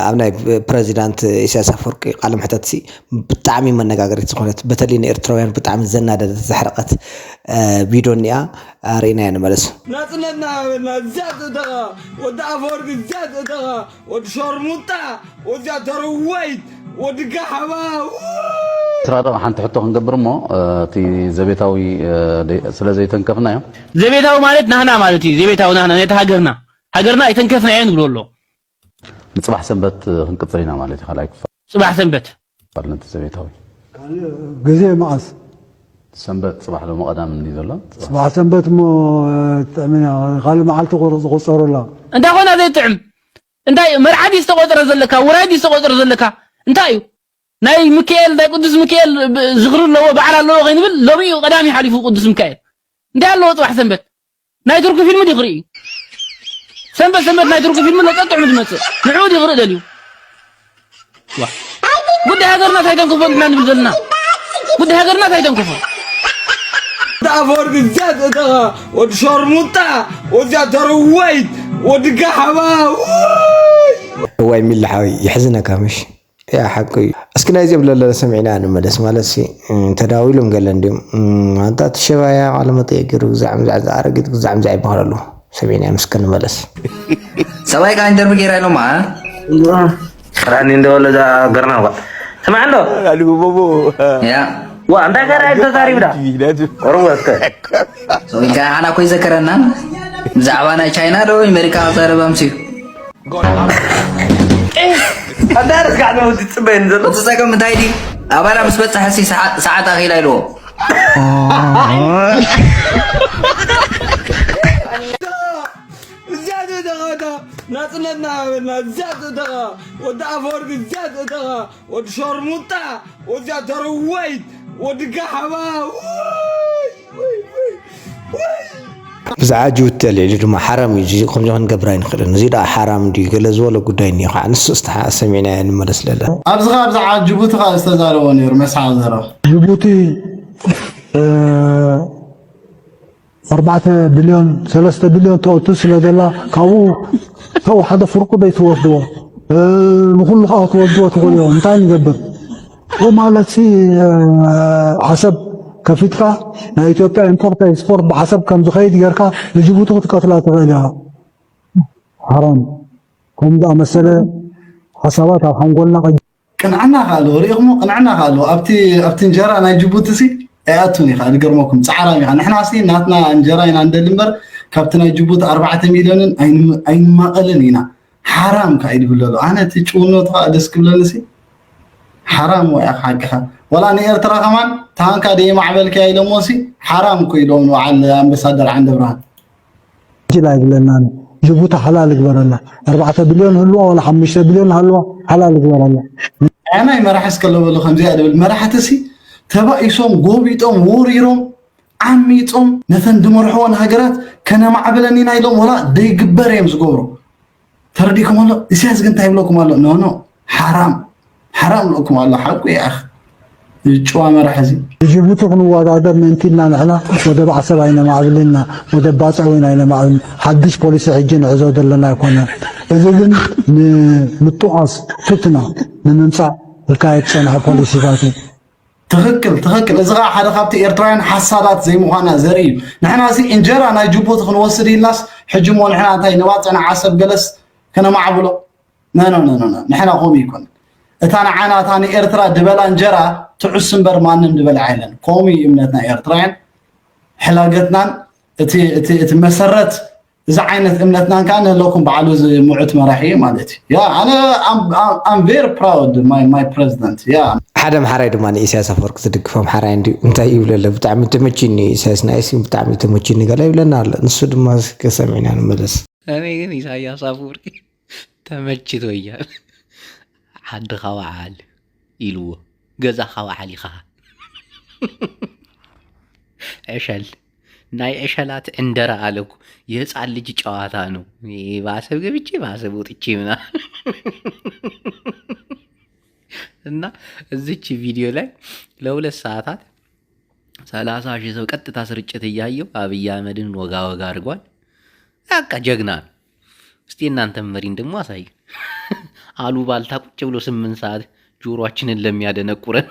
ኣብ ናይ ፕረዚዳንት ኢሳያስ ኣፈወርቂ ቃለ መሕተት ሲ ብጣዕሚ መነጋገሪት ዝኾነት፣ በተለይ ንኤርትራውያን ብጣዕሚ ዘናደደት ዘሕረቐት እ፣ ቪድዮ እኒኣ፣ እ፣ ርኢናያ ንመለስ። ናጽነትና ሃበና። እዚኣ ትእተኻ፣ ወዲ ኣፈወርቂ፣ እዚኣ ትእተኻ፣ ወዲ ሸርሙጣ፣ ወዚኣ ተረዋይት፣ ወዲ ጋሕባ። ስራዶ ሓንቲ ሕቶ ክንገብር እሞ፣ እ፣ እቲ ዘቤታዊ፣ እ፣ ደይ-፣ ስለ ዘይተንከፍናዮ። ዘቤታዊ ማለት ናህና ማለት እዩ። ዘቤታዊ ናህና ነቲ ሃገርና፣ ሃገርና ኣይተንከፍናዮ ንብሎ ኣሎ። ንጽባሕ ሰንበት ክንቅጽል ኢና ማለት እዩ። ካልኣይ ክፋል። ጽባሕ ሰንበት። ክፋል ነቲ ዘቤታዊ። ግዜ መዓስ? ሰንበት ጽባሕ ሎሚ ቀዳም እንዲ ዘሎ። ጽባሕ ሰንበት እሞ ጥዕምና ካልእ መዓልቲ ቁር-፣ ዝቑጸሩላ። እንታይ ኾና ዘይጥዕም? እንታይ መርዓ ድዩ ዝተቖጸረ ዘለካ? ውራይ ድዩ ዝተቖጸረ ዘለካ? እንታይ እዩ? ናይ ሚካኤል፣ ናይ ቅዱስ ሚካኤል ብ-፣ ዝኽሪ ኣለዎ፣ በዓል ኣለዎ ከይንብል፣ ሎሚ እዩ ቀዳሚ ሓሊፉ ቅዱስ ሚካኤል። እንታይ ኣለዎ ጽባሕ ሰንበት? ናይ ቱርኪ ፊልም ድዩ ክርኢ? ሰንበት ሰንበት ናይ ቱርኪ ፊልም ለቀጥዑ ዝመጽእ ንዕኡ ድዩ ክርኢ ደልዩ? ዋ። ጉዳይ ሃገርና እንታይ ተንክፎ ንሕና ንብል ዘለና? ጉዳይ ሃገርና እንታይ ተንክፎ? ኣፈወርቂ እዚኣ ትእተኻ፣ ወዲ ሸርሙጣ፣ ወዚኣ ተረዋይት፣ ወዲ ጋሕባ። እዋይ ሚሊ ሓወይ፣ ይሕዝነካ ምሽ? ያ ሓቂ እዩ። እስኪ ናይዚኦም ለለ ሰሚዕና ንመለስ። ማለት ሲ ተዳዊሎም ገለ እንዲም ኣንታ እቲ ሸባያ ቃለ መጠየቅ ገይሩ ግዛዕ ምዛዕ ዝኣረጊት ግዛዕ ምዛዕ ይበሃል ኣለዉ። ሰሚዕና ምስከ ንመለስ። ሰብኣይ ከዓ ኢንተርቪው ገይራ ኢሎማ። ራኒ እንደወለ እዛ ገርና ዋ ስማዕ እንዶ ያ ዋ እንታይ ገራ ተዛሪብዳ ኦሮሞ እስከ ሰው ኢልካ ሓና ኮይ ዘከረና ብዛዕባ ናይ ቻይና ዶ ኣሜሪካ ዘረባ ምሲ ኣዳርስ ጋዕ ነው ዝጽበየን ዘሎ እቲ ፀገም እንታይ ድዩ ኣባላ ምስ በፅሐ ሲ ሰዓት ኣኺላ ኢልዎ እዚኣ ትእተኻ እታ ናፅነትና ሃበና። እዚኣ ትእተኻ ወዲ ኣፈወርቂ፣ እዚኣ ትእተኻ ወዲ ሸርሙጣ፣ ወዚኣ ተረዋይት፣ ወዲ ጋሕባ። ውይ፣ ውይ፣ ውይ፣ ውይ። ብዛዕባ ጅቡቲ ኣልዒሉ ድማ ሓራም እዩ፣ እዚ ከምዚ ክንገብር ኣይንኽእልን፣ እዚ ደኣ ሓራም እንድዩ ገለ ዝበሎ ጉዳይ እኒኦ ከዓ ንሱ እስቲ ሰሚዕናዮ ንመለስ ለለ። ኣብዚ ኸዓ ብዛዕባ ጅቡቲ ኸዓ ዝተዛረቦ ነይሩ መስሓቕ ዘረባ። ጅቡቲ ኣርባዕተ ቢልዮን ሰለስተ ቢልዮን ተእቱ ስለ ዘላ ካብኡ ካብኡ ሓደ ፍርቁ ዘይትወስድዎ ንኩሉ ከዓ ክትወስድዎ ትኽእሉ እዮም እንታይ ንገብር ብኡ ማለት ሲ ዓሰብ ከፊትካ ናይ ኢትዮጵያ ኢምፖርት ኤክስፖርት ብዓሰብ ከም ዝኸይድ ጌርካ ንጅቡቲ ክትቀትላ ትኽእል ኢኻ ሓራም ከምኡ ዝኣመሰለ ሓሳባት ኣብ ሓንጎልና ቅንዕና ከ ኣለዎ ርኢኽሞ ቅንዕና ከ ኣለዎ ኣብቲ ኣብቲ እንጀራ ናይ ጅቡቲ ሲ ኣይኣቱን ኢኻ ዝገርመኩም ፃዕራም ኢኻ ንሕና ሲ ናትና እንጀራ ኢና ንደሊ እምበር ካብቲ ናይ ጅቡቲ ኣርባዕተ ሚልዮንን ኣይንማቐልን ኢና ሓራም ከ እዩ ዝብል ዘሎ ኣነ እቲ ጭውነቱ ከ ደስ ክብለኒ ሲ ሓራም ወይ ኢኻ ሓቅኻ ዋላ ንኤርትራ ከማን ታንካ ደይ ማዕበልክያ ኢሎሞ ሲ ሓራም እኮ ኢሎም ንበዓል ኣምበሳደር ዓንደብርሃን ጅላ ይብለናን ጅቡቲ ሓላል ይግበረላ ኣርባዕተ ቢልዮን ህልዋ ዋላ ሓሙሽተ ቢልዮን ሃልዋ ሓላል ይግበረላ። ኣያናይ መራሒ እስከ ለበሉ ከምዚኣ ድብል መራሕቲ ሲ ተባኢሶም ጎቢጦም ወሪሮም ዓሚፆም ነተን ድመርሕወን ሃገራት ከነማዕብለን ኢና ኢሎም ወላ ደይግበር እዮም ዝገብሩ ተረዲእኩም ኣሎ ኢሳያስ ግን እንታይ ይብለኩም ኣሎ ኖ ኖ ሓራም ሓራም ልእኩም ኣሎ ሓቁ ይኣኽ ጭዋ መራሕ እዚ ንጅቡቲ ክንወዳደር ምእንቲ ኢልና ንሕና ወደብ ዓሰብ ኣይነማዕብልን ኢና ወደብ ባጽዕ እውን ኣይነማዕብልን ሓድሽ ፖሊሲ ሕጂ ንዕዞ ዘለና ኣይኮነን እዚ ግን ንምጥቓስ ፍትና ንምምጻእ ዝካየድ ዝጸንሐ ፖሊሲታት እዩ ትኽክል ትኽክል እዚ ከዓ ሓደ ካብቲ ኤርትራውያን ሓሳዳት ዘይምዃና ዘርኢ እዩ ንሕና እዚ እንጀራ ናይ ጅቡቲ ክንወስድ ኢልናስ ሕጂ እሞ ንሕና እንታይ ንባፅዕ ንዓሰብ ገለስ ከነማዕብሎ ነነነነነ ንሕና ከምኡ ይኮን እታ ንዓና እታ ንኤርትራ ድበላ እንጀራ ትዑስ እምበር ማንም ድበልዓ የለን ከምኡ እዩ እምነትና ኤርትራውያን ሕላገትናን እቲ እቲ እቲ መሰረት እዚ ዓይነት እምነትናን ከዓ ንህለኩም በዓሉ እዚ ምዑት መራሒ ማለት እዩ ያ ኣነ I'm very proud my my president ያ ሓደ ኣምሓራይ ድማ ንኢሳያስ ኣፈወርቂ ዝድግፍ ኣምሓራይ እንድዩ እንታይ ይብለለ ብጣዕሚ ተመችኒ ኢሳያስ ናይሲ ብጣዕሚ ተመችኒ ገለ ይብለና ኣሎ ንሱ ድማ ከሰሚዕና ንመለስ ኣበይ ግን ኢሳያስ ኣፈወርቂ ተመችቶኛል ዓድኻ ወዓል ኢልዎ ገዛኻ ወዓል ኢኻ ዕሸል ናይ ዕሸላት ዕንደራ ኣለኩ የህፃን ልጅ ጨዋታ ነው ባሰብ ገብቼ ባሰብ ወጥቼ ምና እና እዚች ቪዲዮ ላይ ለሁለት ሰዓታት ሰላሳ ሺህ ሰው ቀጥታ ስርጭት እያየው አብይ አህመድን ወጋ ወጋ አድርጓል። በቃ ጀግና ነው። እስቲ እናንተም መሪን ደግሞ አሳዩ። አሉባልታ ቁጭ ብሎ ስምንት ሰዓት ጆሮአችንን ለሚያደነቁረን።